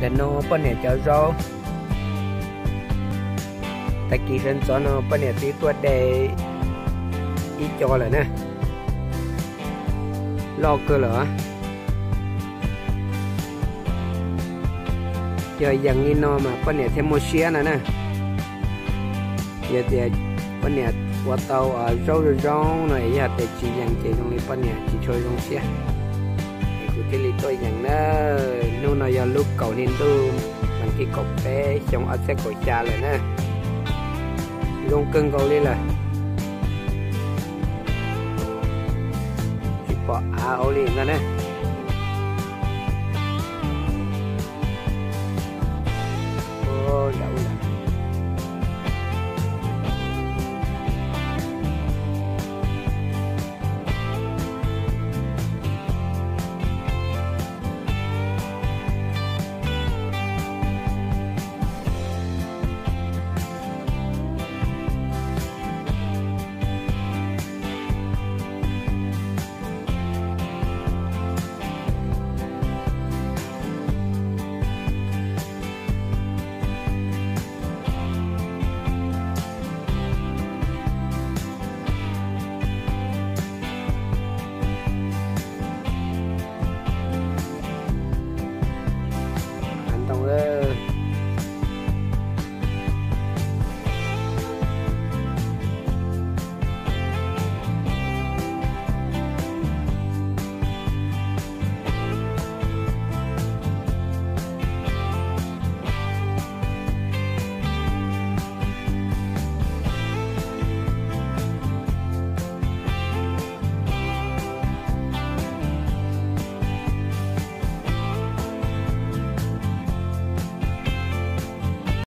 Ntawm no poj niam cov zaub, tag kis sawv ntxov no poj niam twb tuaj de ib co lawm na, loj kawg lawm. Yog yees li no mas poj niam thiaj muaj siab no na. Yog tias poj niam ua tau zaub zoo zoo no es yog tias tsis yees ces zoo li poj niam tsis tshua zoo siab. Es kuv thiaj li tuaj yees na. Hnub no yog lub kaum hli ntuj, vas thib kaum peb xyoo ob txhiab kaum xya lawm na. Zoo kawg nkaus li lawm. Tsis pom av hauv li ntag na.